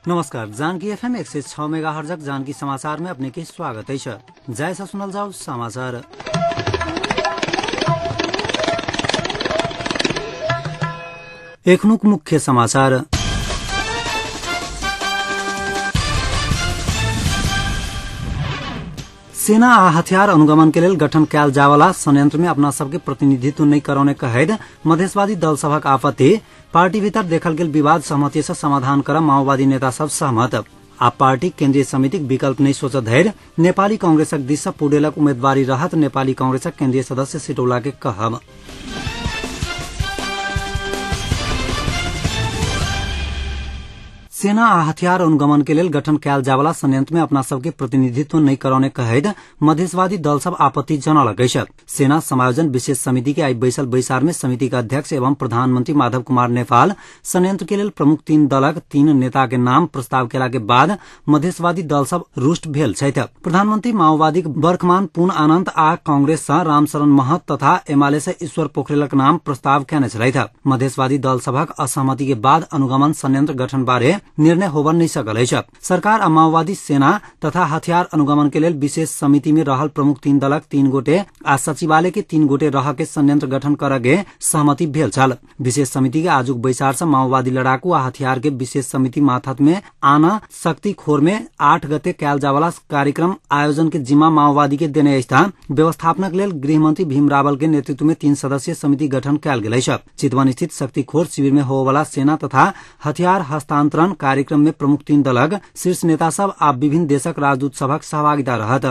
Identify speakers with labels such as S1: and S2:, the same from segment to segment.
S1: नमस्कार, जानकी एफएम 106 मेगाहर्जक जानकी समाचार में अपने के स्वागत है। जय सा सुनल जाओ समाचार। एखनुक मुख्य समाचार। सेना आ हथियार अनुगमन के लेल गठन कयल जावला संयंत्र में अपना सबके प्रतिनिधित्व नहीं करौने कहैत मधेशवादी दल सभक आपत्ति। पार्टी भीतर देखल गेल विवाद सहमति से समाधान कर माओवादी नेता सब सहमत। आ पार्टी केन्द्रीय समितिक विकल्प नहीं सोचत धरि नेपाली कांग्रेसक दिस से पौडेलक उम्मीदवारी रहत नेपाली कांग्रेसक केन्द्रीय सदस्य सिटौला के कहब। सेना आ हथियार अनुगमन के लेल गठन कयल जावला संयंत्र में अपना सबके प्रतिनिधित्व नहीं करौने कहैत मधेशवादी दल सब आपत्ति जनौलक अछि। सेना समायोजन विशेष समिति के आई बैसल बैसार में समिति के अध्यक्ष एवं प्रधानमंत्री माधव कुमार नेपाल संयंत्र के लेल प्रमुख तीन दलक तीन नेता के नाम प्रस्ताव केला के बाद मधेशवादी दल सब रुष्ट भेल छथि। प्रधानमंत्री माओवादी बर्खमान पूर्ण आनन्द आ कांग्रेस सँ रामशरण महत तथा एमाले से ईश्वर पोखरेलक नाम प्रस्ताव केने छलथि। मधेशवादी दल सभक असहमति के बाद अनुगमन संयंत्र गठन बारे निर्णय होबन नहीं सकल अछि। सरकार आ माओवादी सेना तथा हथियार अनुगमन के लेल विशेष समिति में रहल प्रमुख तीन दलक तीन गोटे आ सचिवालय के तीन गोटे रह के संयंत्र गठन कर के सहमति भेल छल। विशेष समिति के आजुक बैसार से माओवादी लड़ाकू आ हथियार के विशेष समिति माथत में आना शक्ति खोर में 8 गते कयल जावला कार्यक्रम आयोजन के जिम्मा माओवादी के देने अछि। व्यवस्थापनक लेल गृहमंत्री भीम रावल के नेतृत्व में 3 सदस्यीय समिति गठन कयल गेल अछि। चितवन स्थित शक्ति खोर शिविर में होवला सेना तथा हथियार हस्तांतरण कार्यक्रम में प्रमुख तीन दलक शीर्ष नेता सब आ विभिन्न देशक राजदूत सभक सहभागिता रहत।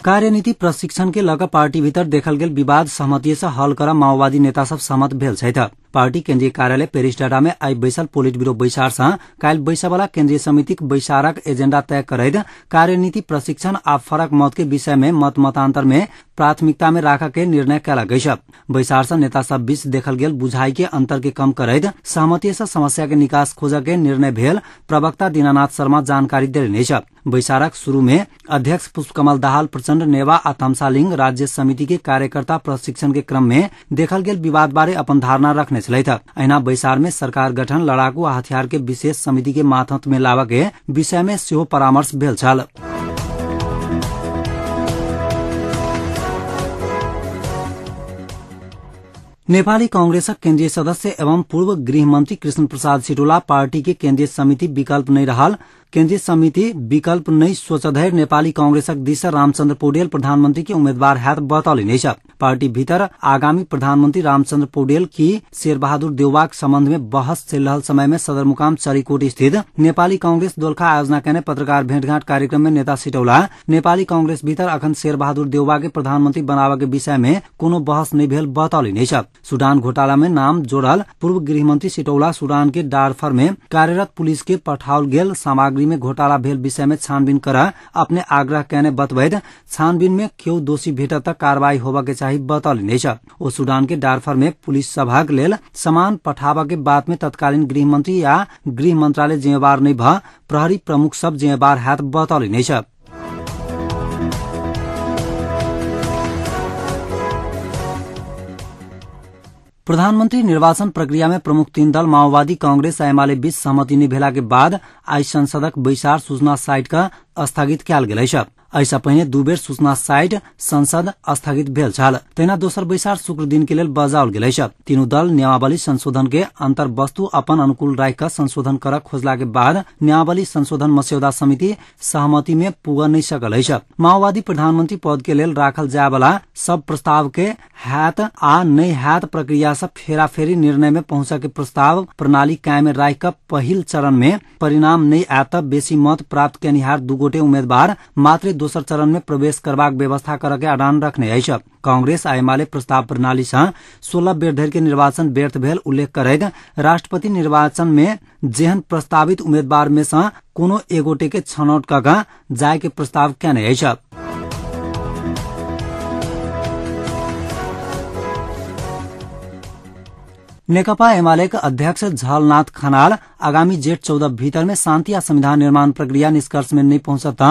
S1: कार्यनीति प्रशिक्षण के लग पार्टी भीतर देखल गेल विवाद सहमति से हल कर माओवादी नेता सब सहमत भेल छथि। पार्टी केन्द्रीय कार्यालय पेरिस डाँडा में आई बैसल पोलिट ब्यूरो बैसार से काल्हि बैसवला केन्द्रीय समितिक बैसारक एजेंडा तय करैत कार्यनीति प्रशिक्षण आ फरक मत के विषय में मत मतांतर में प्राथमिकता में राख के निर्णय कयल गेल। बैसार से नेता सब बीच देखल गेल बुझाई के अंतर के कम करैत सहमति से समस्या के निकास खोज के निर्णय भेल प्रवक्ता दीनानाथ शर्मा जानकारी देलनि अछि। बैसारक शुरू में अध्यक्ष पुष्पकमल दाहाल प्रचण्ड नेवा आ तमसालिंग राज्य समिति के कार्यकर्ता प्रशिक्षण के क्रम में देखल गेल विवाद बारे अपन धारणा रखने छलथि। एहिना बैसार में सरकार गठन लड़ाकू आ हथियार के विशेष समिति के मातहत में लाबऽ के विषय में सेहो परामर्श भेल छल। नेपाली कांग्रेसक केन्द्रीय सदस्य एवं पूर्व गृहमंत्री कृष्ण प्रसाद सिटौला पार्टी के केन्द्रीय समिति विकल्प नहीं रहल केन्द्रीय समिति विकल्प नहीं सोचधरि नेपाली कांग्रेसक दिस रामचंद्र पौडेल प्रधानमंत्री के उम्मीदवार हैत बतौलनि अछि। पार्टी भीतर आगामी प्रधानमंत्री रामचंद्र पौडेल की शेरबहादुर देउवाक संबंध में बहस चलि रहल समय में सदरमुकाम चरीकोट स्थित नेपाली कांग्रेस दोलखा आयोजना केने पत्रकार भेंटघाट कार्यक्रम में नेता सिटौला नेपाली कांग्रेस भीतर अखन शेरबहादुर देउवा के प्रधानमंत्री बनाबऽ के विषय में कोनो बहस नहीं भेल बतौलनि अछि। सुडान घोटाला में नाम जोड़ल पूर्व गृहमंत्री सिटौला सुडान के डारफर में कार्यरत पुलिस के पठाओल गेल सामग्री में घोटाला भेल विषय में छानबीन कर अपने आग्रह केने बतबैत छानबीन में केओ दोषी भेटत त कार्रवाई होबऽ के चाही बतौलनि अछि। ओ सुडान के डारफर में पुलिस सभक लेल सामान पठाबऽ के बात में तत्कालीन गृहमंत्री या गृह मंत्रालय जिम्मेवार नहीं भ प्रहरी प्रमुख सब जिम्मेवार हैत बतौलनि अछि। प्रधानमंत्री निर्वाचन प्रक्रिया में प्रमुख तीन दल माओवादी कांग्रेस आ एमाले बीच सहमति नहि भेला के बाद आई संसदक बैसार सूचना साइट का स्थगित कयल गेल अछि। एहिसँ पहिने 2 बेर सूचना साइट संसद स्थगित भेल छल। तहिना दोसर बैसार शुक्र दिन के लेल बजाओल गेल अछि। तीनू दल नियमावली संशोधन के अंतर्वस्तु अपन अनुकूल राखि कऽ संशोधन करऽ खोजला के बाद नियमावली संशोधन मस्यौदा समिति सहमति में पुग नहि सकल अछि। माओवादी प्रधानमंत्री पद के लेल राखल जाय वाला सब प्रस्ताव के हैत आ नहि हैत प्रक्रिया से फेराफेरी निर्णय में पहुंचऽ के प्रस्ताव प्रणाली कायम राखि कऽ पहिल चरण में परिणाम नहि आयत बेसी मत प्राप्त केनिहार 2 गोटे उम्मीदवार मात्र दोसर चरण में प्रवेश करबाक व्यवस्था करऽ के अडान रखने अछि। कांग्रेस आ एमाले प्रस्ताव प्रणाली सँ 16 बेर धरि के निर्वाचन व्यर्थ भेल उल्लेख करैत राष्ट्रपति निर्वाचन में जेहन प्रस्तावित उम्मीदवार में सँ कोनो एगोटे के छनौट कऽ कऽ जाय के प्रस्ताव केने अछि। नेकपा एमालेक अध्यक्ष झलनाथ खनाल आगामी जेठ 14 भीतर में शान्ति आ संविधान निर्माण प्रक्रिया निष्कर्ष में नहीं पहुंचत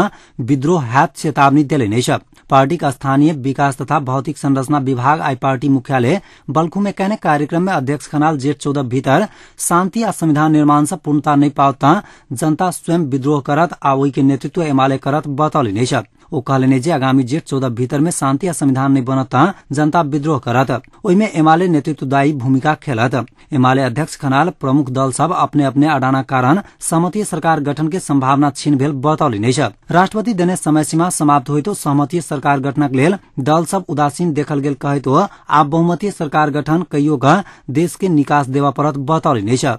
S1: विद्रोह हैत चेतावनी देले छ। पार्टी का स्थानीय विकास तथा भौतिक संरचना विभाग आई पार्टी मुख्यालय बल्खु में कहने कार्यक्रम में अध्यक्ष खनाल जेठ 14 भीतर शान्ति आ संविधान निर्माण से पूर्णता नहीं पावता जनता स्वयं विद्रोह करत आ ओहि के नेतृत्व एमाले करत बतौले छ। ओ कहलनि जे आगामी जेठ 14 भीतर में शान्ति आ संविधान नहीं बनत जनता विद्रोह करत, ओहिमे एमाले नेतृत्वदायी भूमिका खेलत। एमाले अध्यक्ष खनाल प्रमुख दल सब अपने अपने अडाना कारण सहमतीय सरकार गठन के संभावना क्षीण भेल बतौलनि छ। राष्ट्रपति देने समय सीमा समाप्त होइतो सहमतीय सरकार गठनक लेल दल सब उदासीन देखल गेल कहैतो आब बहुमतीय सरकार गठन कइयो क देश के निकास देवा परत बतौलनि छ।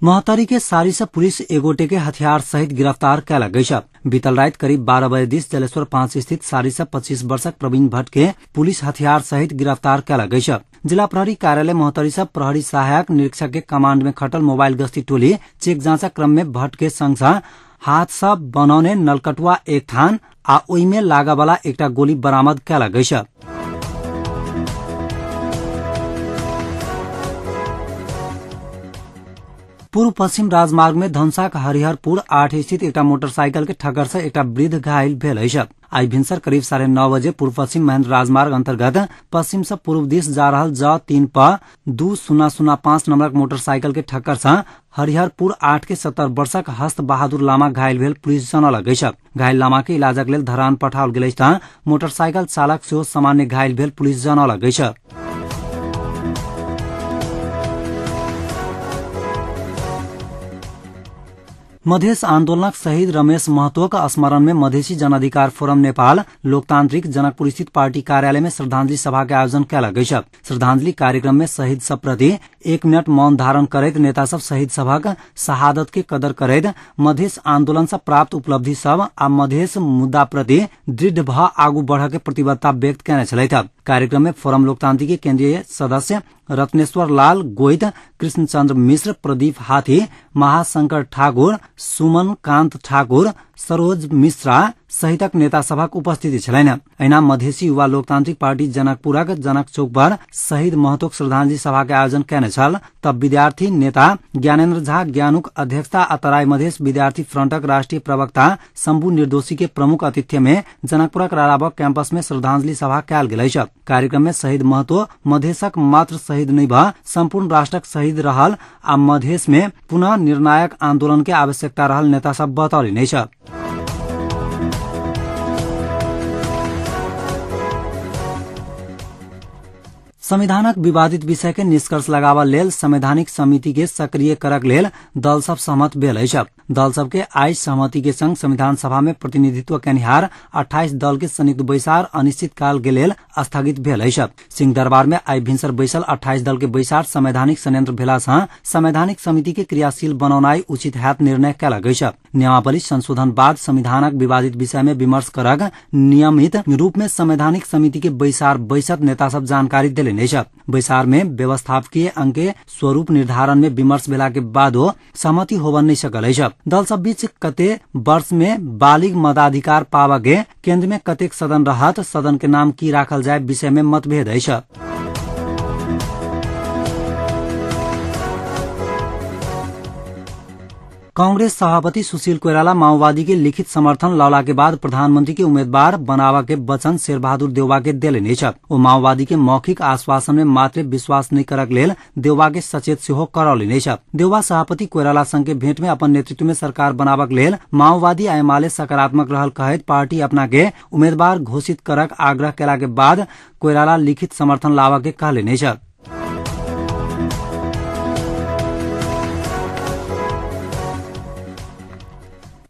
S1: महोत्तरी के सारी से पुलिस एगोटे के हथियार सहित गिरफ्तार कयल गई छ। बीतल रात करीब 12 बजे this Jaleshwar 5 स्थित सारी से 25 वर्षक प्रवीण भट्ट के पुलिस हथियार सहित गिरफ्तार कयल गई छ। जिला प्रहरी कार्यालय महोत्तरी से प्रहरी सहायक निरीक्षक के कमांड में खटल मोबाइल गश्ती टोली चेक जांचक क्रम में भट्ट के संग हाथ से बनौने नलकटुआ एक थान आ ओहिमे लागवाला एकटा गोली बरामद कयल गई छ। पूर्व पश्चिम राजमार्ग में धनसाक हरिहरपुर 8 स्थित एकटा मोटरसाइकिल के ठक्कर से एकटा वृद्ध घायल भेल अछि। आई भिनसर करीब 9:30 बजे पूर्व पश्चिम महेंद्र राजमार्ग अंतर्गत पश्चिम से पूर्व दिस जा रहल ज 3 प 2005 नंबरक मोटरसाइकिल के ठक्कर से हरिहरपुर 8 के 70 वर्षक हस्त बहादुर लामा घायल भेल पुलिस जनौलक अछि। घायल लामा के इलाजक लेल धरान पठाओल गेल अछि त मोटरसाइकिल चालक सेहो सामान्य घायल भेल पुलिस जनौलक अछि। मधेस आन्दोलनक शहीद रमेश महतोक स्मरण में मधेसी जनअधिकार फोरम नेपाल लोकतांत्रिक जनकपुर स्थित पार्टी कार्यालय में श्रद्धांजलि सभा के आयोजन कयल गेल अछि। श्रद्धांजलि कार्यक्रम में शहीद सब प्रति 1 मिनट मौन धारण करैत नेता सब शहीद सभक शहादत के कदर करैत मधेस आन्दोलन से प्राप्त उपलब्धि सब आ मधेस मुद्दा प्रति दृढ़ भ आगू बढ़ के प्रतिबद्धता व्यक्त कयने छलथि। कार्यक्रम में फोरम लोकतांत्रिक के केन्द्रीय सदस्य रत्नेश्वर लाल गोइत, कृष्णचंद्र मिश्र, प्रदीप हाथी, महाशंकर ठाकुर, सुमन कांत ठाकुर, सरोज मिश्रा सहितक नेता सभक उपस्थिति छलनि। एहिना मधेसी युवा लोकतांत्रिक पार्टी जनकपुरक जनक चौक पर शहीद महतोक श्रद्धांजलि सभा के आयोजन कयने छल। तब विद्यार्थी नेता ज्ञानेन्द्र झा ज्ञानुक अध्यक्षता आ तराई मधेस विद्यार्थी फ्रंटक राष्ट्रीय प्रवक्ता शंभू निर्दोषी के प्रमुख आतिथ्य में जनकपुरक राराबक कैंपस में श्रद्धांजलि सभा कयल गेल अछि। कार्यक्रम में शहीद महतो मधेसक मात्र शहीद नहि भ सम्पूर्ण राष्ट्रक शहीद रहल आ मधेस में पुनः निर्णायक आन्दोलन के आवश्यकता रहल नेता सब बतौलनि अछि। संविधानक विवादित विषय के निष्कर्ष लगाबऽ लेल संवैधानिक समिति के सक्रिय करक लेल दल सब सहमत भेल अछि। दल सब के आई सहमति के संग संविधान सभा में प्रतिनिधित्व केनिहार 28 दल के संयुक्त बैसार अनिश्चित काल के लेल स्थगित भेल अछि। सिंह दरबार में आई भिनसर बैसल 28 दल के बैसार संवैधानिक संयंत्र भेला सँ संवैधानिक समिति के क्रियाशील बनौनाई उचित हैत निर्णय कयल गेल अछि। नियमावली संशोधन बाद संविधानक विवादित विषय में विमर्श करक नियमित रूप में संवैधानिक समिति के बैसार बैसत नेता सब जानकारी देलनि अछि। बैसार में व्यवस्थापकीय अंग के स्वरूप निर्धारण में विमर्श भेला के बादो सहमति होबन नहीं सकल अछि। दल सब बीच कते वर्ष में बालिग मताधिकार पावा के केंद्र में कतेक सदन रहत, सदन के नाम की राखल जाए विषय में मतभेद अछि। कांग्रेस सभापति सुशील कोइराला माओवादी के लिखित समर्थन लौला के बाद प्रधानमंत्री के उम्मीदवार बनावा के वचन शेरबहादुर देउवा के देलनि अछि। ओ माओवादी के मौखिक आश्वासन में मात्र विश्वास नहीं करक लेल देउवा के सचेत सेहो करौलनि अछि। देउवा सभापति कोइराला संग के भेंट में अपन नेतृत्व में सरकार बनावक लेल माओवादी आ एमाले सकारात्मक रहल कहैत पार्टी अपना के उम्मीदवार घोषित करक आग्रह केला के बाद कोइराला लिखित समर्थन लावा के कहलनि अछि।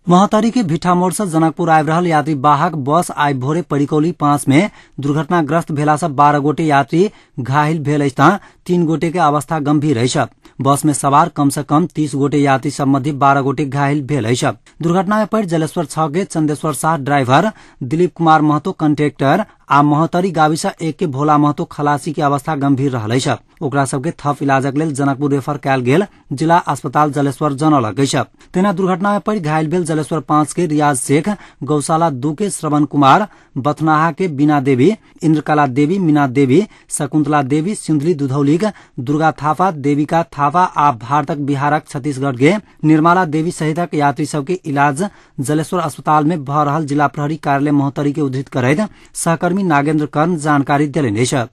S1: महोत्तरी के भिठामोड़ से जनकपुर आबि रहल यात्री वाहक बस आइ भोरे परिकौली 5 में दुर्घटनाग्रस्त भेला से 12 गोटे यात्री घायल भेल अछि त 3 गोटे के अवस्था गंभीर अछि। बस में सवार कम से कम 30 गोटे यात्री सब मध्ये 12 गोटे घायल भेल अछि। दुर्घटना में पड़ि जलेश्वर 6 के चंदेश्वर शाह ड्राइवर, दिलीप कुमार महतो कंडक्टर आ महोत्तरी गाविस 1 के भोला महतो खलासी के अवस्था गंभीर रहल अछि। ओकरा सबके थप इलाजक लेल जनकपुर रेफर कयल गेल जिला अस्पताल जलेश्वर जनौलक अछि। तेना दुर्घटना में पड़ि घायल भेल जलेश्वर 5 के रियाज शेख, गौशाला 2 के श्रवण कुमार, बथनाहा के बीना देवी, इंद्रकला देवी, मीना देवी, शकुंतला देवी, सिंधुली दुधौलीक दुर्गा थापा, देविका थापा आ भारतक बिहारक छत्तीसगढ़ के निर्मला देवी सहितक यात्री सबके इलाज जलेश्वर अस्पताल में भ रहल जिला प्रहरी कार्यालय महोत्तरी के उद्धृत करैत सहकर्मी नागेन्द्र कर्ण जानकारी देलनि अछि।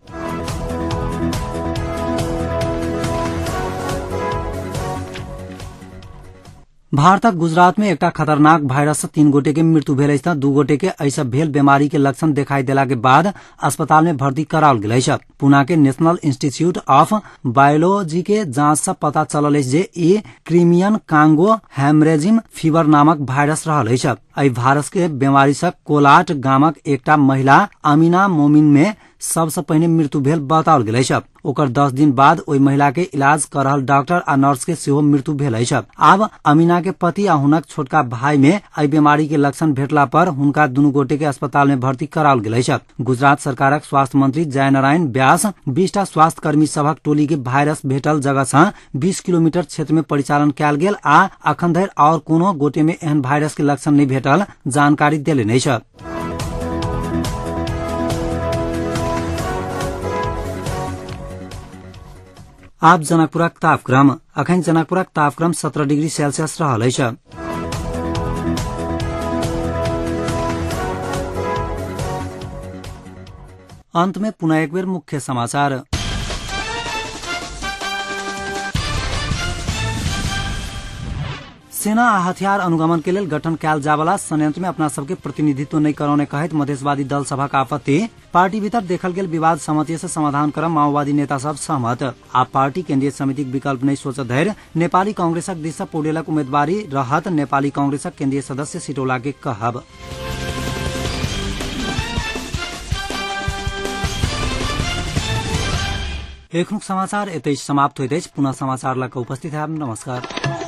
S1: भारतक गुजरात में एकटा खतरनाक वायरस से 3 गोटे के मृत्यु भेल अछि। 2 गोटे के एहि भेल बीमारी के लक्षण देखाई देला के बाद अस्पताल में भर्ती कराओल गेल अछि। पुना के नेशनल इंस्टीट्यूट ऑफ बायोलॉजी के जांच से पता चलल अछि जे ई क्रीमियन कांगो हेमरेजिम फीवर नामक वायरस रहल अछि। एहि वायरस के बीमारी से कोलाट गामक एकटा महिला अमीना मोमिन में सबसे पहिने मृत्यु भेल बताओल गेल अछि। ओकर 10 दिन बाद ओहि महिला के इलाज कर रहल डॉक्टर आ नर्स के सेहो मृत्यु भेल अछि। आब अमीना के पति आ हुनक छोटका भाई में एहि बीमारी के लक्षण भेटला पर हुनका दुनू गोटे के अस्पताल में भर्ती कराओल गेल अछि। गुजरात सरकारक स्वास्थ्य मंत्री जयनारायण व्यास 20टा स्वास्थ्य कर्मी सभक टोली के वायरस भेटल जगह से 20 किलोमीटर क्षेत्र में परिचालन कयल गेल आ अखन धरि और कोनो गोटे में एहन वायरस के लक्षण नहि भेटल जानकारी देलनि अछि। आब जनकपुरक तापक्रम। अखन जनकपुरक तापक्रम 17 डिग्री सेल्सियस रहल अछि। अंत में पुनः एक बेर मुख्य समाचार। सेना आ हथियार अनुगमन के लेल गठन कयल जावला संयंत्र में अपना सबके प्रतिनिधित्व नहीं करौने कहैत मधेशवादी दल सभक आपत्ति। पार्टी भीतर देखल गेल विवाद सहमति से समाधान कर माओवादी नेता सब सहमत। आ पार्टी केन्द्रीय समितिक विकल्प नहीं सोच धरि नेपाली कांग्रेसक दिस से पौडेलक उम्मीदवारी रहत नेपाली कांग्रेसक केन्द्रीय सदस्य सिटौला के कहब। एखनुक समाचार एतै समाप्त होइत अछि। पुनः समाचार लऽ कऽ उपस्थित हैब। नमस्कार।